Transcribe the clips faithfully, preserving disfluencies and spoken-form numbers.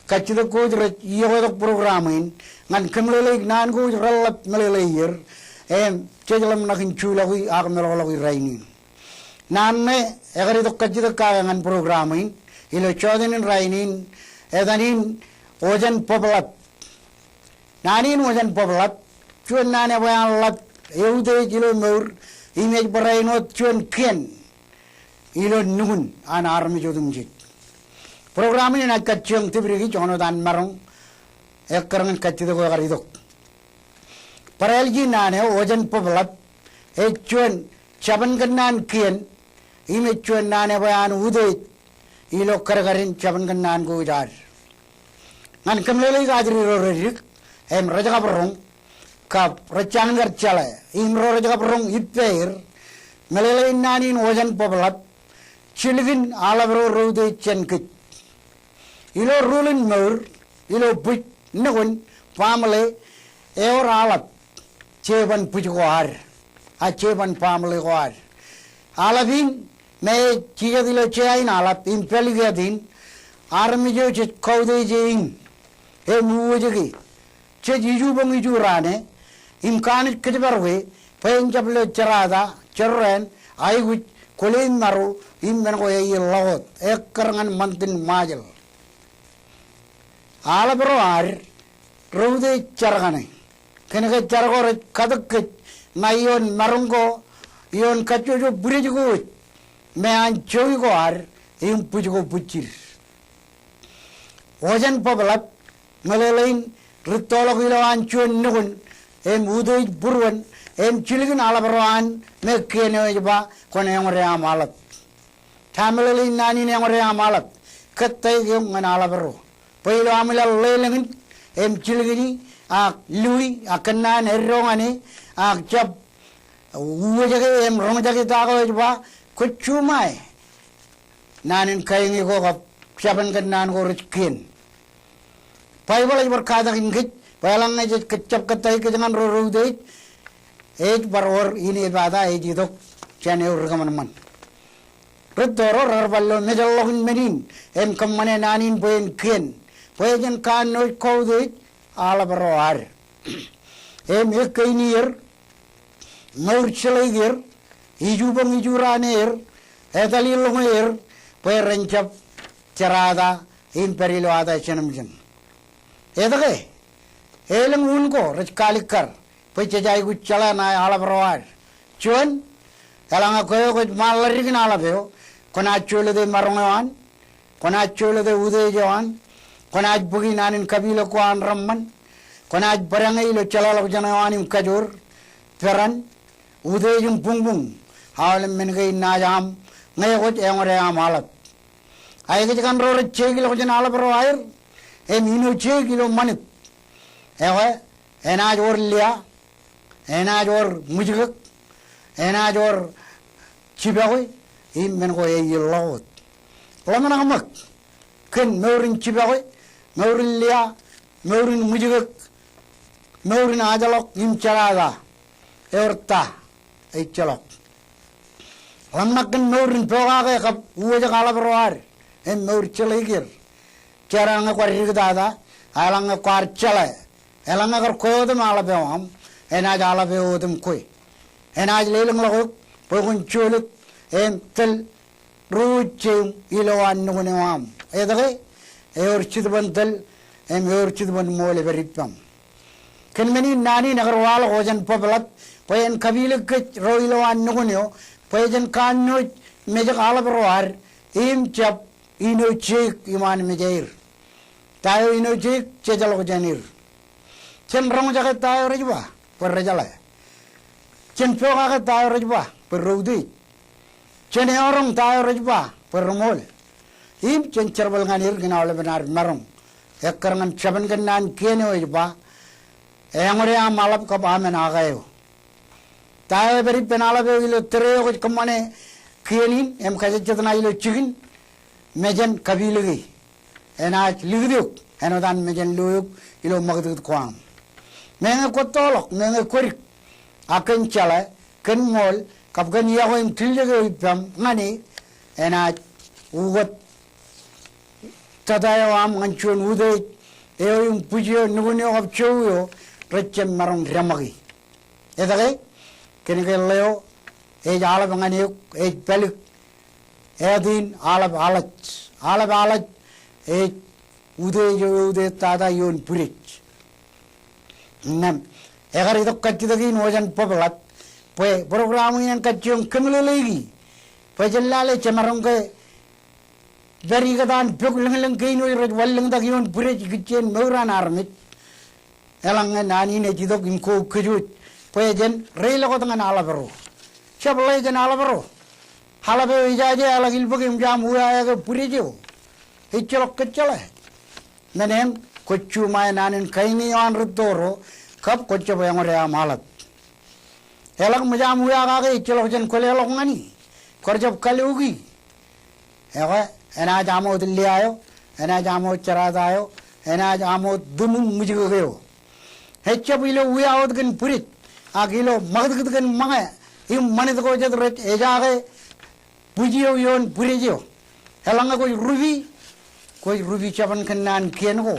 kajjitōk ko rej iọkwe tok program in ñan kōmeḷeḷeik naan ko reḷap meḷeḷe er, im jej ḷōmṇak in juḷọki ak meḷọkḷọki rainin. Naan ṇe ekar itok kajjitōk kake ñan program in ilo jọteen in rainin, etan in Ojen Bōbḷap. Naan in Ojen Bōbḷap, juon naan ebwe an ḷap eutiej ilo mour, im ej barāinwōt juon kien ilo nukun an armej otemjej. Program in enaaj kajjioñ tipdiki joñan wōt an maroñ ekkar ñan kajjitōk ko ekar itok. Barāinwōt naan eo, Ojen Bōbḷap ej juon jabōnkōnnaan kien, im ej juon naan ebwe an utiej ilo kadkadin jabōnkōnnaan ko ad. Ñan kōmeḷeḷeik ajri ro reddik im rej kab roñ, kab rej jañin kar jeḷā, im ro rej kab roñ ippāer, meḷeḷein naan in Ojen Bōbḷap, jilkin aḷap ro reutiej jān kōj. Ilo ruḷin mour, ilo bwij, nukun, baaṃle, ewōr aḷap jeban bwij ko ad, a jeban baaṃle ko ad. Aḷap in, me ej jijet ilo jea in aḷap im pālikāt in, armej eo jej kautiej e in, im uwōjke, jej ijuboñ iju raan e, im kanooj kōjparok e, bwe en jab lo jerata, jorrāān, aikuj, kwōle im maro, im men ko eaer ḷọk wōt, ekkar ñan ṃantin Ṃajeḷ. Aḷap ro ad, reutiej jar kaṇe. Kōnke jar ko rej katōk kōj ṇae ioon maroñ ko, ioon kajjojo bwidej ko wōj, me an jowi ko ad, im bwij ko bwijjid. Ojen Bōbḷap, meḷeḷein rūttoḷọk ilowaan juon nukun, im utiej būruon, im jilkin aḷap ro an, me kien eo ej ba, kwōn eñode aṃ aḷap. Ta meḷeḷein naan in eñode aṃ aḷap, kōttāik eok ñan aḷap ro. Bwe ilo aṃ ilọk lelōñin, im jilkini, ak loi, ak kōnnaan eddo ñan e, ak jab uwōjke im roñjake ta ko ej ba, kwōj juṃae naan in kaeñe ko kab jabōnkōnnaan ko rej kien. Baibōḷ ej bar katakin kōj, bwe eḷaññe jej jab kōttāik kōj ñan ro reutiej, ej bar wōr inepata ej itok jān eo ri kōṃanṃan. Rūtto ro rekar bar lo mejeḷḷọk in men in, im kōṃṃane naan in bwe en kien, bwe jen kanooj kautiej aḷap ro ad. Im ekkā in er, mour jeḷā er, ijuboñ iju raan er, etal in ḷọk er, bwe ren jab jerata im pād ilo ata jenōmjin. Etke? Elōñ un ko rej kaalikkar bwe jej aikuj jeḷā ṇae aḷap ro ad. Juon, eḷaññe kwe eo kwōj ṃaan ḷaddik in aḷap eo, kwōnaaj jolōte maroñ eo an, kwōnaaj jolōte utiej eo an, kwōnaaj bōki naan in kapilōk ko an reṃṃan, kwōnaaj bōdañe ilo jeḷāḷọkjeṇ eo an im kajoor, peran, utiej im buñbuñ, aolep men kein naaj aṃ, ñe kwōj eñode aṃ aḷap. Aikuj kōn ro rej jeik ilọk jān aḷap ro aer, im ino jeik ilo ṃanit. Ekwe, enaaj wōr lia, enaaj wōr ṃwijkōk, enaaj wōr jipọkwe, im men ko eaer ḷọk wōt. Ḷōmṇak ṃōk, kōn mour in jipọkwe, mour in lia, mour in ṃwijkōk, mour in ajḷọk im jerata, ewōr ta ejjeḷọk. Ḷōmṇak kōn mour in pokake kab uwōjak aḷap ro ad, im mour jeḷā er. Jar eḷaññe kwaar diktata, eḷaññe kwaar jeḷā, eḷaññe kar kwe otem aḷap eo aṃ, enaaj aḷap eo otem kwe. Enaaj lelōñḷọk eok bwe kwōn jolōt im tōl ro ej jeiṃ ilowaan nukun eo aṃ. Etke? Ewōr jetōb in tōl im ewōr jetōb in ṃool epād ippaṃ. Kōn men in naan in ekar waḷọk Ojen Bōbḷap bwe en kapilōk kōj ro ilowaan nukun eo bwe jen kanooj mejak aḷap ro ad im jab ino jeik iṃaan mejaer. Ta eo ino jeik? Jejḷọk jān er. Jen roñjake ta eo rej ba bwe rejeḷā. Jen pokake ta eo rej ba bwe reutiej. Jen eọroñ ta eo rej ba bwe reṃool. Im jen jerbal ñan er kōn aolepen ad maroñ. Ekkar ñan jabōnkōnnaan kien eo ej ba, eñode aṃ aḷap kab aṃ en aka eo. Ta eo epād ippān aḷap eo ilo tōre eo kwōj kōṃṃane kien in im kajejjet ṇa ilo jikin, mejān kapilōke. Enaaj likūt eok āinwōt an mejān lo eok ilo ṃakūtkūt ko aṃ. Meñe kwōttoḷọk, meñe kwōdik, ak kōn jeḷā, kōn ṃool, kab kōn iọkwe im tiljek eo ippaṃ ñan e, enaaj ukōt tata eo aṃ ñan juon utiej eo im bwij eo, nukun eo kab jowi eo rej jab maroñ deṃōki. Etke? Kōnke ḷeo ej aḷap ñan eok, ej pālik, āt in aḷap aḷaj. Aḷap aḷaj ej utiej eo eutiej tata ioon bwidej. Innām, ekar itok kajjitōk in ojen bōbḷap bwe program in en kajjioñ kōmeḷeḷeiki bwe jen lale jemaroñ ke pād ikōtaan pok lōñlōñ kein wōj rej wanlōñtak ioon bwidej ikijjien mour an armej. Eḷaññe naan in ej itok im ko kōj wōj bwe jen reiḷọk wōt ñan aḷap ro. Jab ḷe jān aḷap ro. Aḷap eo ejaje eḷak ilbōk im jab wia eke bwidej eo. Ejjeḷọk kōjjeḷā. Men eñ kwōj juṃae naan in kain eo an rūtto ro kab kwōj jab eñwōde aṃ aḷap. Eḷak ṃōj aṃ wia kake ejjeḷọk jān kwō leḷọk ñan e. Kwōr jab kaloki. Ekwe, enaaj aṃ wōt lia eo, enaaj aṃ wōt jerata eo, enaaj aṃ wōt tumūṃ ṃwijkōk eo. Ejjab ilo wia wōt kōn bwidej, ak ilo ṃakūtkūt kōn ṃōñā im ṃanit ko jet rej ejaake bwij eo ioon bwidej eo. Eḷaññe kwōj rupi, kwōj rupi jabōn kōnnaan kien ko.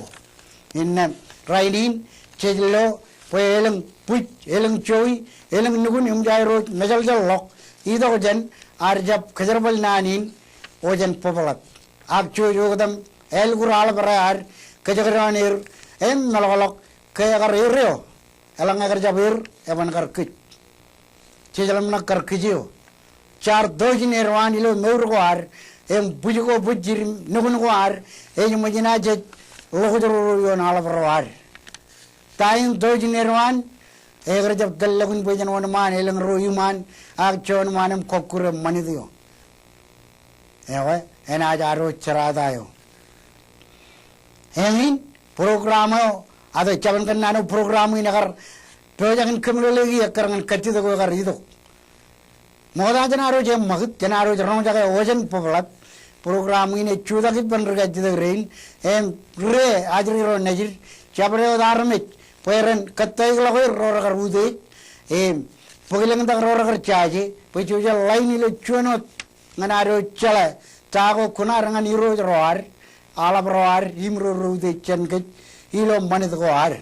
Innām, rainin, jej lo bwe elōñ bwij, elōñ jowi, elōñ nukun im jairooj mejeḷjeḷḷọk itok jān ad jab kōjerbal naan in ojen bōbḷap. Ak jouj oktam ālikur aḷap ro ad, kōjekdọọn er, im meḷọkḷọk ke ekar er eo. Eḷaññe ekar jab er, eban kar kōj. Jej ḷōmṇak kar kōj eo. Jaar tọujin edwaan ilo mour ko ad, im bwij ko bwijjid im nukun ko ad, ej ṃōjin aō jej ḷokjro ro ioon aḷap ro ad. Ta in tọujin edwaan, ekar jab tōllọkin bwe jen wōnṃaan elōñ ro iṃaan, ak jewōnṃaan im kọkkure ṃanit eo. Ekwe, enaaj ad wōt jerata eo. Eñin, program eo, ad jabōn kōnnaan eo program in ekar pojak in kōmeḷeḷeiki ekkar ñan kajjitōk eo ekar itok. Ṃokta jān ad wōj eṃṃakūt, jān ad wōj roñjake ojen bōbḷap, program in ej jutak ippān ri kajjitōk rein, im ri ajri ro nejid, jabdewōt armej, bwe ren kōttāikḷọk er ro rekar utiej, im bōklōñtak ro rekar jaje, bwe jej ḷain ilo juon wōt ñan ad wōj jeḷā ta ko kuṇaad ñan irooj ro ad, aḷap ro ad, im ro reutiej jān kōj, ilo ṃanit ko ad.